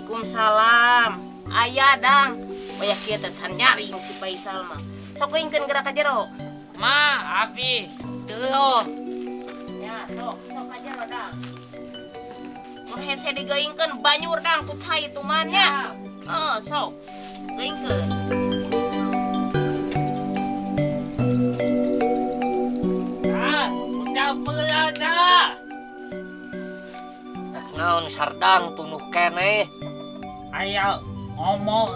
Waalaikumsalam. Aya dang. Waya kieu teh can nyaring si Faisal mah. Sok geuingkeun geura ka jero. Ma, abi teu. Ya, sok, sok ka jero dang. Mun hese digeuingkeun banyur dang ku cai tuman nya. Heeh, sok. Geuingkeun. Ah, udah beula dah. Naon Sardang tunuh keneh. Aya ngomong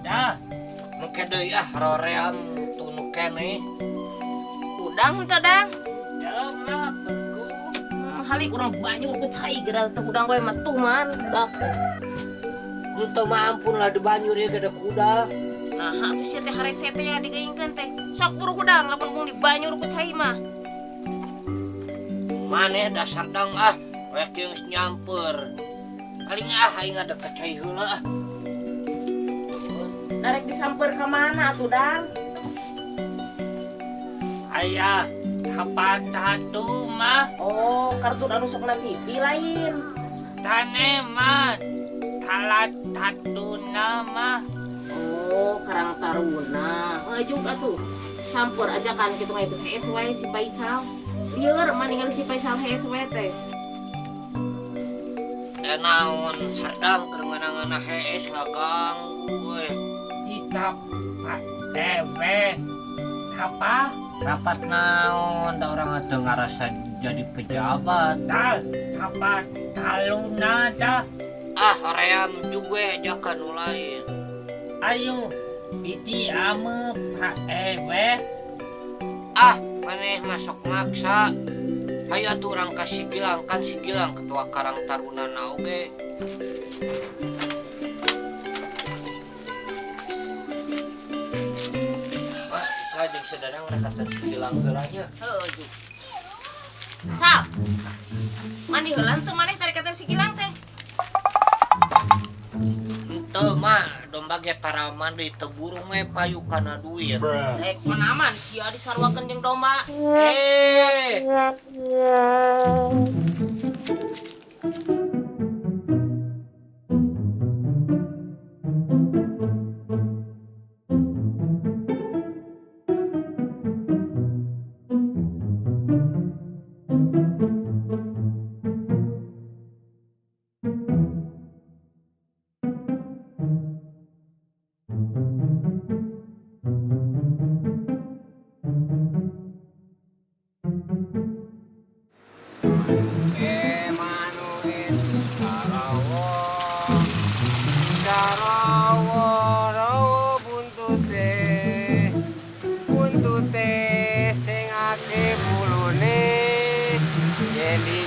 dah. Engke deui ah roream tunuh keneh. Udang teh dang. Teu mah beku. Halik urang banyur ku cai geura teh udang we mah tuman budak teh. Henteu mah ampun lah dibanyur ieu gede kuda. Nah, atuh sia teh harese teh ya digeungkeun teh. Sok buru hudang lamun mung dibanyur ku cai mah. Maneh dasar dang ah, rek jeung geus nyamper. Paling ah aing ada cai heula ah. Darek disamper ka mana atuh dang? Aya kapan satu mah. Oh, kartu anu sok na TV lain. Tane mah salah satu nama. Oh, Karang Taruna. Heuh juga tuh. Sampur aja kan kitu mah itu hees wae si Faisal. Lieur mah ningali si Faisal hees wae teh. Naon Sardang keur ngeunah-ngeunah hees ngaganggu euy. Kita Pak Dewe. Apa? Rapat naon da urang teu ngarasa jadi pejabat. Dah, apa taluna dah. Ah, hoream juga jakan nu lain. Ayo, piti ame Pak Ewe. Ah, maneh masuk maksa. Hayu atuh urang ka si Gilang, kan si Gilang ketua Karang Taruna na oge. Wah, bisa jeung sedanang rek ka si Gilang heula nya. Heueuh, Ju. Sal. Mandi heula teu maneh tarekatan si Gilang teh. Henteu mah, domba ge tara mandi teu burung we payu kana duit. Rek manaman sia disarwakeun jeung domba. Eh.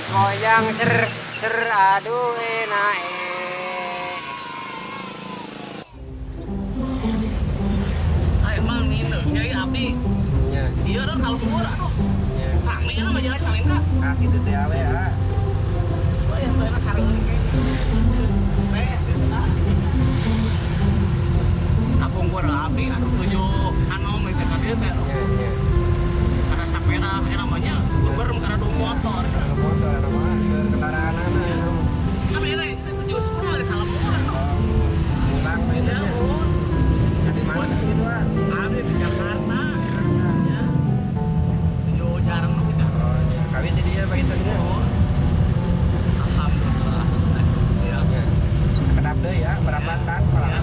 Goyang ser ser aduh enake. Ah, emang nih nyai abdi. Nya. Iya dong kalau keluar aduh. Nya. Rame lah majalah Calendra. Kaki teh teh awe ah. Wah, yang tuh enak sareng ini kayak. Teh, gitu ah. Kapung gua abdi aduh tujuh anom itu ka dieu teh. Nya, nya. Karena sapera namanya berem karena dua motor. Karena motor mah kendaraan anak. Tapi ini itu tujuh sepuluh dari kalau keluar. Mulang itu Ya, nya. Bun. Di mana gitu ah? Abdi di Jakarta. Ya. Tujuh jarang lu kita. Oh, nya. Kawin jadinya pagi tadi. Oh. Alhamdulillah. Ya. Nya. Kedap deui ya, perapatan Ya.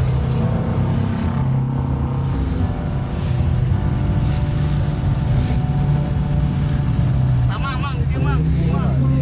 Sama, Mang, di dieu, Mang. Mang.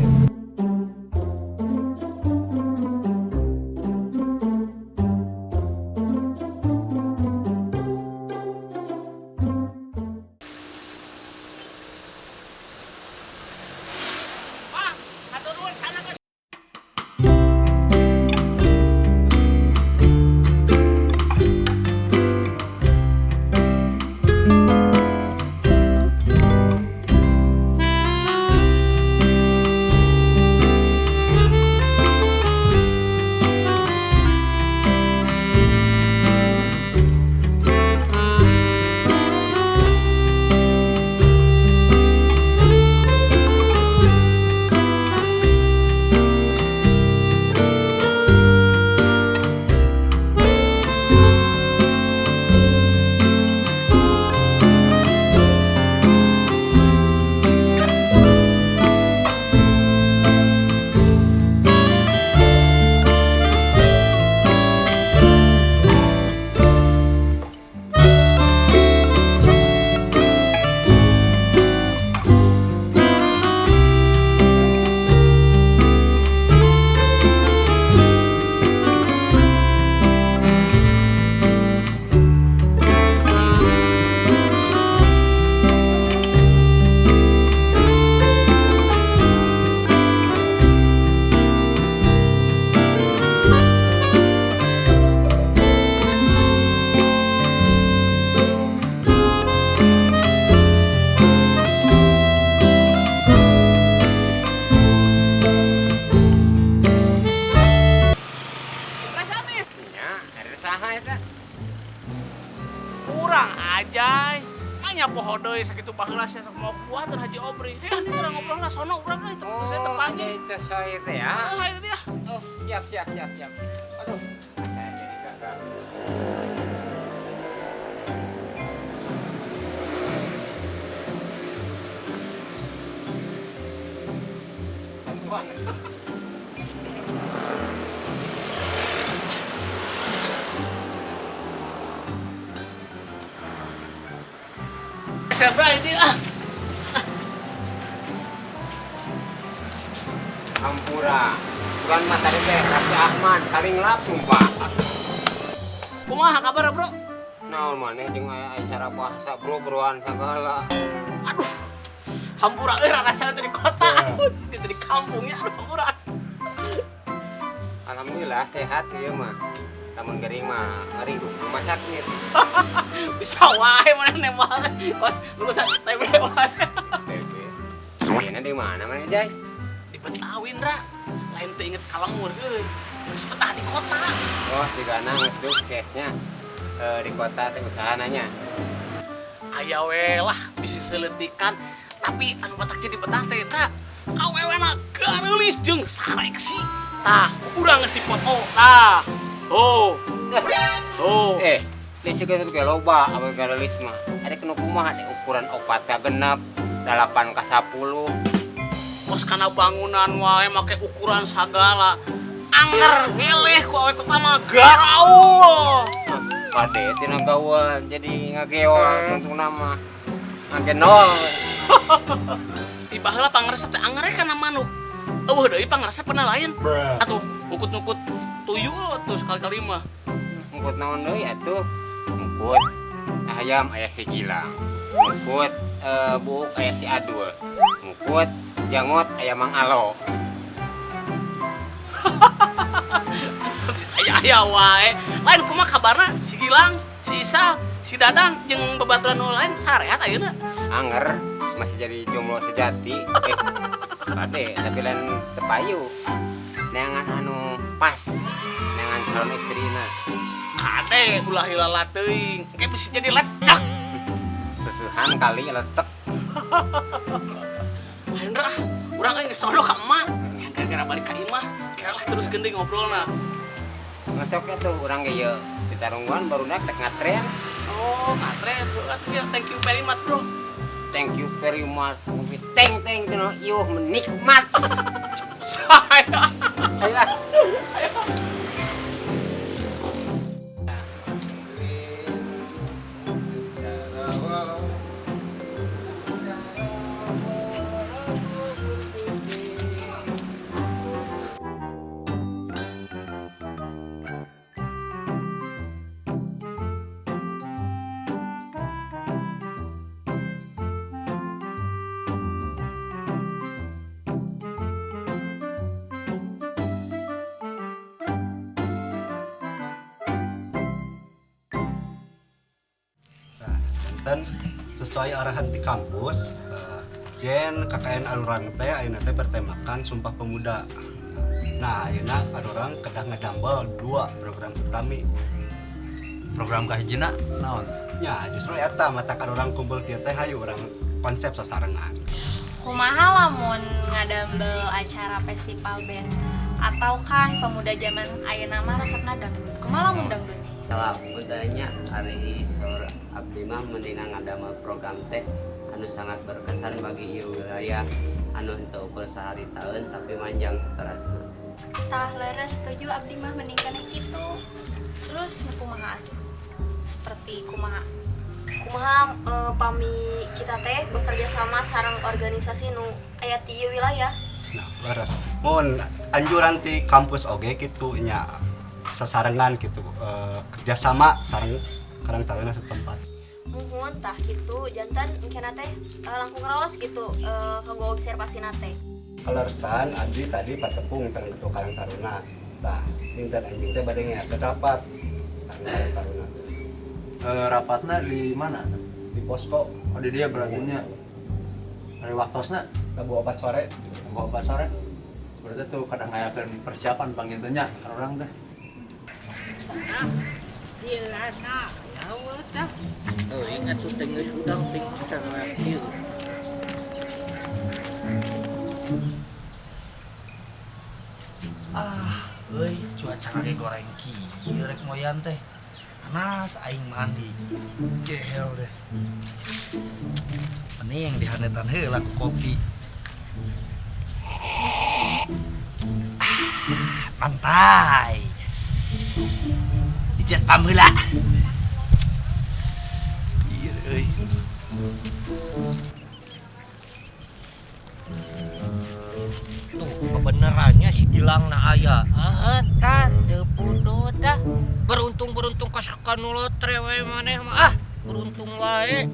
Ajay. Manya poho deui sakitu baheula sia sok mau kuat dan Haji Obri. Hei, ini urang ngobrol lah sono urang euy, teu saya tepanggil. Itu soy teh ya. Ah, itu dia. Oh, siap siap siap siap. Aduh, saya jadi gagal. Siapa ini ah? Hampura. Bukan mah tadi teh Raffi Ahmad kaling lap sumpah. Kumaha kabar, Bro? Naon maneh jeung aya acara bahasa bro broan sagala. Aduh. Hampura euy rasana teh di kota, aduh, di kampung ya, aduh hampura. Alhamdulillah sehat ieu mah. Lamun gering mah ngeri rumah sakit. Bisa wae maneh nembak. Kos lulusan TB wae. TB. Ayeuna di mana maneh, Jay? Di Betawi, Ndra. Lain teu inget kalemur euy. Geus betah di kota. Oh, sigana geus suksesnya di kota teh usahananya. Aya we lah bisi seuletikan, tapi anu batak jadi betah teh, Ndra. Awewena gareulis jeung saleksi. Tah, urang geus dipoto. Tah. Tuh. Tuh. Di situ ge loba awe gareulis mah. Ada kena kumaha deh ukuran 4 ka 6, 8 ka 10. Kos kana bangunan wae make ukuran sagala. Anger ngeleh ku awe kota mah garaul. Kade tina gawan jadi ngageol tungtungna mah. Ngagenol. Ti baheula pangaresep teh angere kana manuk. Eueuh deui pangaresep pernah lain. Atuh ngukut-ngukut tuyul tuh sekali-kali mah. Ngukut naon deui atuh? Ngukut ayam aya si Gilang. Ngukut buuk aya si Adul. Ngukut jangot aya Mang Alo. Aya-aya wae. Lain kumaha kabarna si Gilang, si Isal, si Dadang jeung babaturan nu lain sarehat ayeuna. Anger masih jadi jomblo sejati. Kade tapi lain tepayu. Neangan anu pas, neangan calon istrina. Kade ulah hilala teuing, engke bisa jadi lecek. Sesuhan kali lecek. Ayo Ndra, urang euy geus sono ka emak. Yang gara-gara balik ka imah, kelah terus gending ngobrolna. Ngesok atuh urang ge ieu di tarungguan barudak rek ngatren. Oh, ngatren. Atuh thank you very much, Bro. Thank you very much. Ngopi teng teng teu iuh menikmat. Saya. Ayo lah. Sesuai arahan di kampus, yen KKN Arurang teh ayeuna teh bertemakan Sumpah Pemuda. Nah, ayeuna Arurang kedah ngedambel 2 program utami. Program kahijina naon? Ya, justru eta mata Arurang kumpul kieu teh hayu urang konsep sasarengan. Kumaha lamun ngadambel acara festival band atau kan pemuda zaman ayeuna mah resepna dangdut. Kumaha lamun dangdut? Kalau budayanya ari saur abdi mah mendingan ngadamel program teh anu sangat berkesan bagi ieu wilayah anu henteu ukur sehari tahun tapi manjang seterusna. Tah leres setuju abdi mah mending keneh kitu. Terus kumaha atuh? Seperti kumaha? Kumaha pami kita teh bekerja sama sareng organisasi nu aya ti ieu wilayah. Nah, leres. Mun anjuran ti kampus oge kitu nya sasarengan gitu, kerjasama sareng Karang Taruna setempat. Muhun tah kitu jantan engkena teh langkung raos gitu kanggo observasina teh. Kalersan abdi tadi patepung sareng ketua Karang Taruna. Tah, dinten anjing teh bade ngeakeun rapat sareng Karang Taruna. Rapatna di mana? Di posko. Oh, di dia berarti nya. Hari waktosna? Rabu 4 sore. Rabu 4 sore. Berarti tuh kadang ngayakeun persiapan pangintennya orang teh. Tuh ingat Atuh teh geus hudang ting can we kieu. Ah, euy, cuaca lagi goreng kieu rek moyan teh. Panas aing mandi. Gehel deh. Mending dihanetan heula ku kopi. Ah, pantai. Dijet pam heula. Ieu euy. Tuh kebenarannya si Gilang na aya. Heeh, tah teu pudut dah. Beruntung-beruntung ka kanu lotre we maneh mah. Ah, beruntung wae.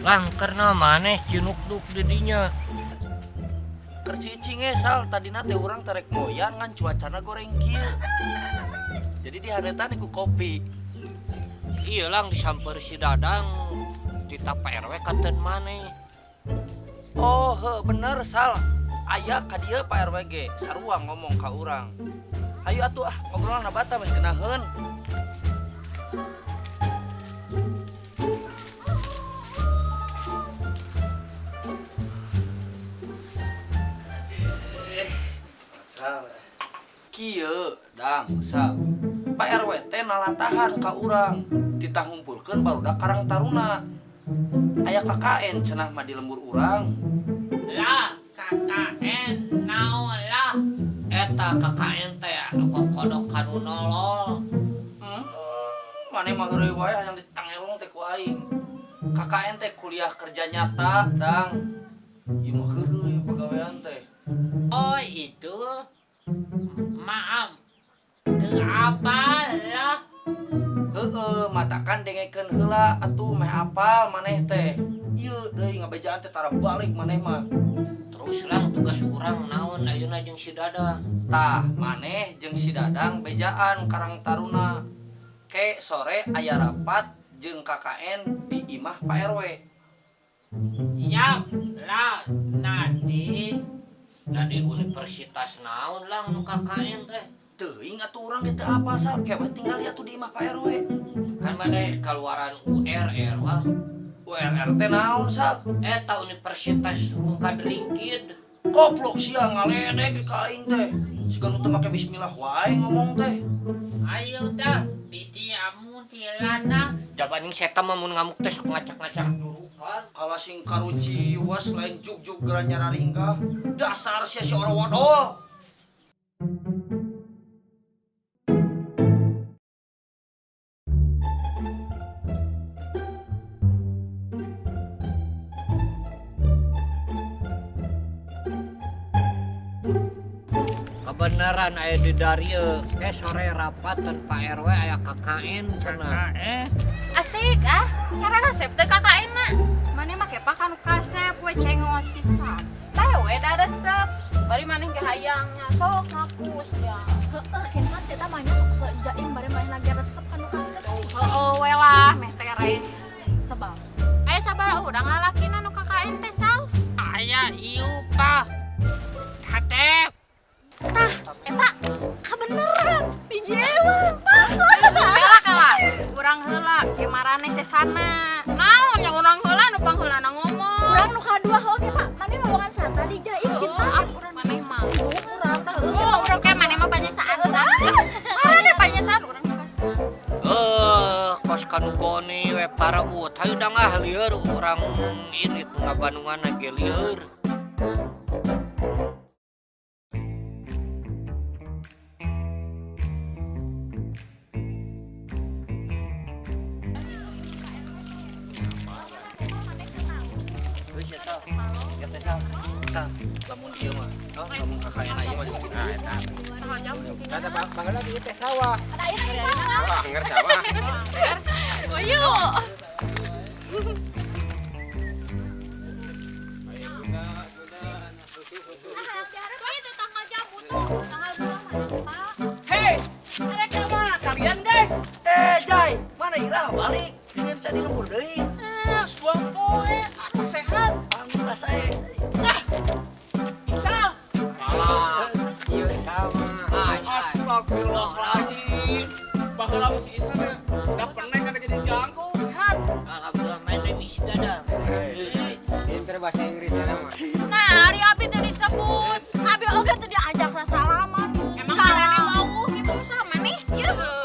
Langkerna maneh cinukduk di dinya. Keur cicing ge sal tadina teh urang teh rek moyan ngan cuacana goreng kieu. Jadi dihanetan ku kopi. Iya lang disamper si Dadang tita Pak RW katen maneh. Oh, heuh bener sal. Aya ka dieu Pak RW ge sarua ngomong ka urang. Hayu atuh ah ngobrolna bata meh geunaheun. Sal. Kieu dang sal. Pak RW teh nalantahan ka urang titah ngumpulkeun barudak Karang Taruna. Aya KKN cenah mah di lembur urang. Lah, KKN naon lah? Eta KKN teh anu kokodok kanu nolol. Maneh mah heureuy wae hayang ditangelong teh ku aing. KKN teh kuliah kerja nyata, dang. Ieu mah heureuy pagawean teh. Oh, itu. Maaf. Teu apal lah. Heeh, matakan dengekeun heula atuh meh apal maneh teh. Ieu deui ngabejaan teh tara balik maneh mah. Terus lang tugas urang naon ayeuna jeung si Dadang. Tah, maneh jeung si Dadang bejaan Karang Taruna. Ke sore aya rapat jeung KKN di imah Pak RW. Yap, lah nanti. Da di universitas naon lang nu KKN teh? Teuing atuh urang ge teu apal sal, kewe tinggal atuh di imah Pak RW. Kan maneh kaluaran URR wang. URR teh naon sal? Eta Universitas Rungkad Ringkid. Koplok sia ngaledek ka aing teh. Siga nu teu make bismillah wae ngomong teh. Ayo dah, piti amu tilana. Jabaning seta mah mun ngamuk teh sok ngacak-ngacak durukan. Kala sing karuciwas lain jug-jug geura nyararingkah. Dasar sia si orang wadol. Kebenaran aya di darieu. Ke sore rapat dan Pak RW aya KKN cenah. KKN. Asik ah, karena resep teh KKN na. Maneh mah kepa kanu kasep we cengos pisan. Teh we da resep. Bari maneh ge hayang nya sok ngaku sia. Heeh, kemat si eta mah nya sok sok jaim bari maneh lagi resep kanu kasep. Heeh we lah meh tereh. Sebab Aya sabaraha urang lalakina nu KKN teh sal? Aya ieu pah. Katep. Tah, eta kabeneran hiji ewan tah. Heula kala, urang heula ge marane sesana. Naon yang urang heula nu pangheulana ngomong. Urang nu kadua heuh ge Pak, maneh mah bogan sata di jaim Heeh, kita. ah, maneh mah. Urang tah heuh. Oh, urang ke maneh mah panyasaan. Maneh panyasaan urang mah kasaan. Kos kanu goni we parebut. Hayu dang ah lieur urang ini ngabandungan ge lieur. Wis ya sal. Ya teh sal. Sal, lamun ieu mah, oh, lamun KKN ieu mah juga kitu. Nah, eta. Ada baheula di teh sawah. Ada ayeuna di mana? Wah, anger sawah. Ayo. Ayo bunda, bunda, susu, susu. Itu tanggal jambu tuh, tanggal berapa, Pak? Hei, ada kemana kalian guys? Jai, mana Ira balik? Dengan saya di lembur deui. Dua poe, aku sehat. Alhamdulillah saya. Ah, Isal. Ah, iya sama. Astagfirullahaladzim. Baheula mah si Isa teh da penek kada jadi jangkung. Hat. Alhamdulillah main teh misi dadang. Pinter bahasa Inggrisnya mah. Nah, hari abi teh disebut. Abi oge tuh diajak sasalaman. Emang karena mau gitu sama nih.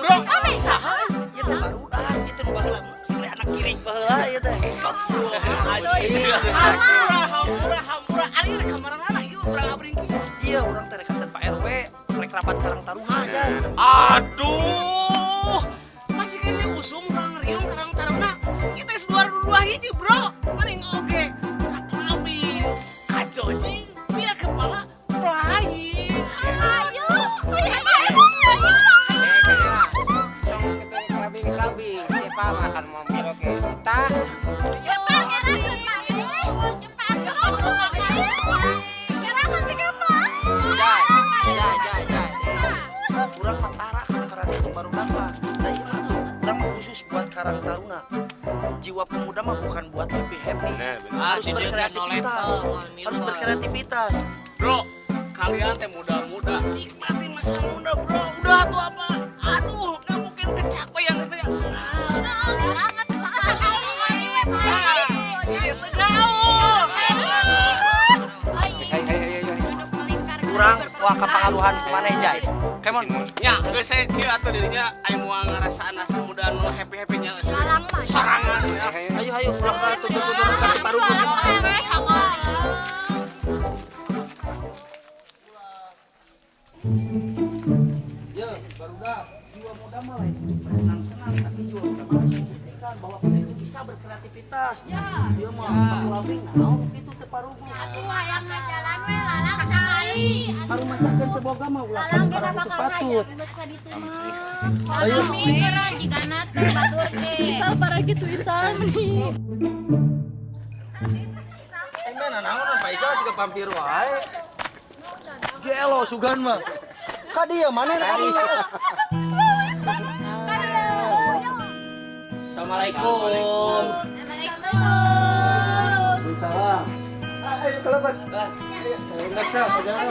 Bro, Aneh saha? Ieu teh barudak, ieu teh nu baheula sekali anak kiring baheula ieu teh. Astagfirullahaladzim. Hampura, hampura, hampura. Ari rek kamaranana ieu urang abring kieu. Iya, urang teh rek Pak RW, rek rapat Karang Taruna aja. Aduh. Masih kene usum urang riung Karang Taruna. Kita geus 2022 hiji, Bro. Mending oge ka clubbing, ka jojing biar kepala flying. Ayo. Clubbing clubbing, siapa makan mobil oke kita. Cepat ngerakeun maneh. Cepat. Ngerakeun si kapan? Jai, jai, jai, jai. Urang mah tara karena itu barudak mah. Da ieu mah urang mah khusus buat Karang Taruna. Jiwa pemuda mah bukan buat happy happy. Harus Ah, berkreativitas. Harus berkreativitas. Bro, kalian teh muda-muda, nikmatin masa muda, bro. Udah tuh apa? Aduh, nggak mungkin kecapai yang itu ya. Itu gaul. Ayo ayo ayo ayo. Kurang wah kapangaruhan maneh jai. Kemon, nya geus saya kieu atuh dirinya aya moal ngarasaan asa muda nu happy-happy-nya. Sorangan ya. Ayo ayo pulang ka tutur-tutur ka Parugun. Ya, barudak jiwa muda mah lain untuk bersenang-senang, tapi jiwa muda mah harus membuktikan bahwa kita itu bisa berkreativitas. Ya, dia mah clubbing naon kitu teh Parugun. Atuh hayang ngajalan we lalang sakali. Parumasakeun teu boga mah ulah Lalang ge ka bakal patut. hayang geus ka ditu mah. Ayo jigana teh batur ge. Isal parah gitu Isal meni. Eh, mana naonan Pak Isal suka pampir wae. Gelo sugan mah. Ka dieu mana ka dieu? Assalamualaikum. Waalaikumsalam. Ah, ayo kelebat. Ayo, saya undang sal, jalan.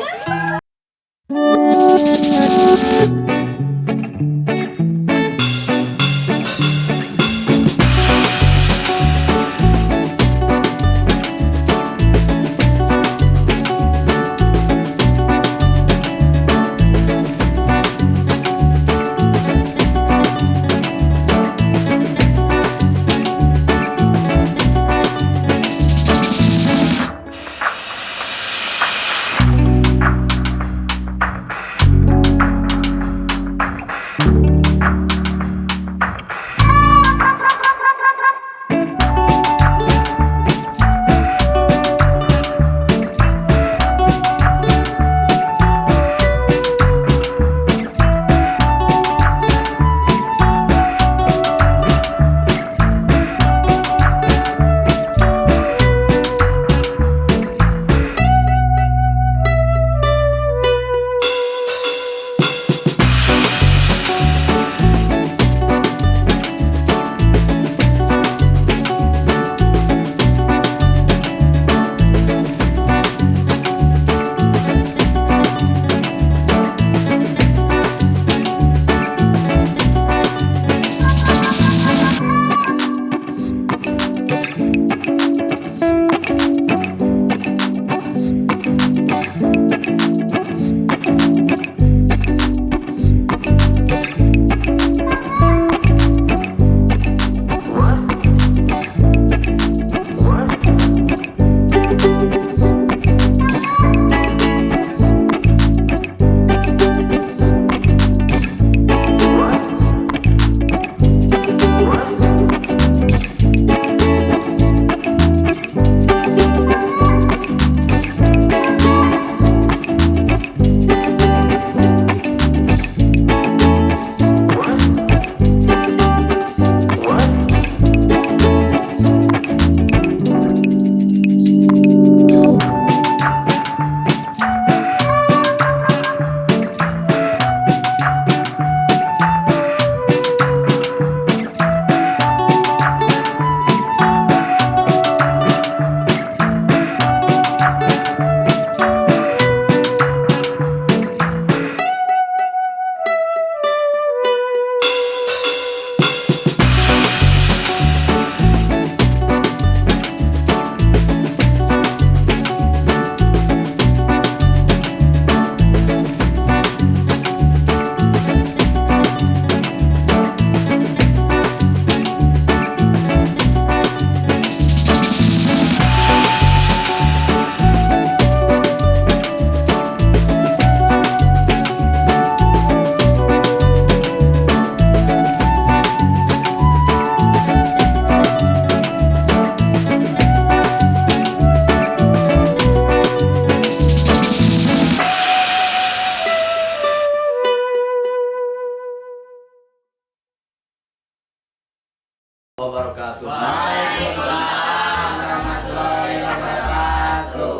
wabarakatuh. Waalaikumsalam warahmatullahi wabarakatuh.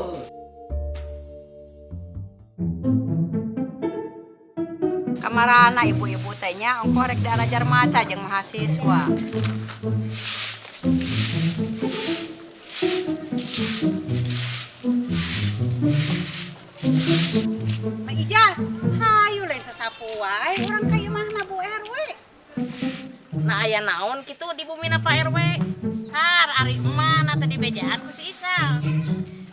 Kamarana ibu-ibu teh nya ongkoh rek diajar maca jeung mahasiswa. Ma Ijal, hayu lain sasapu wae urang ka imahna Bu RW. Nah aya naon kitu di bumina Pak RW? Har ari emak tadi bejaan ku si Isal.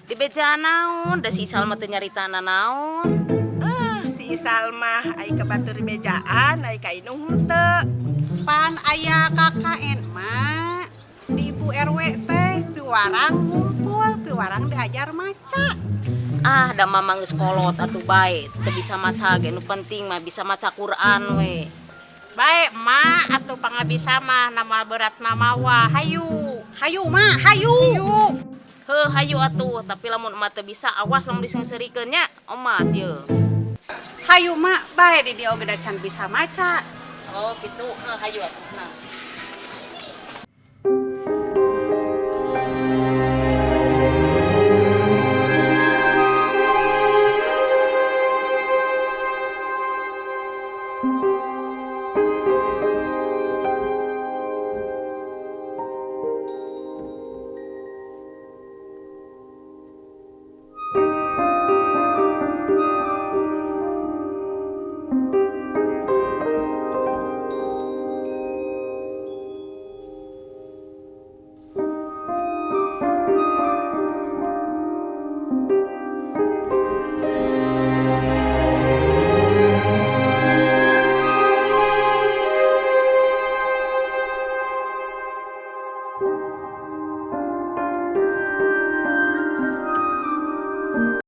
Di bejaan naon? Da si Isal mah teu nyaritana naon. Ah, si Isal mah ai ka batur bejaan, ai ka indung henteu. Pan aya KKN mah di Ibu RW teh piwarang ngumpul, piwarang diajar maca. Ah, da mama geus kolot atuh bae, teu bisa maca ge nu penting mah bisa maca Quran we. Baik, mak atuh pangabisa mah nama berat mamawa. Hayu. Hayu mah, hayu. Heuh, hayu atuh, tapi lamun emak teu bisa awas lamun diseungseurikeun nya, omat ye. Hayu mak, bae di dieu oge da can bisa maca. Oh, gitu. Heuh, hayu atuh. Nah.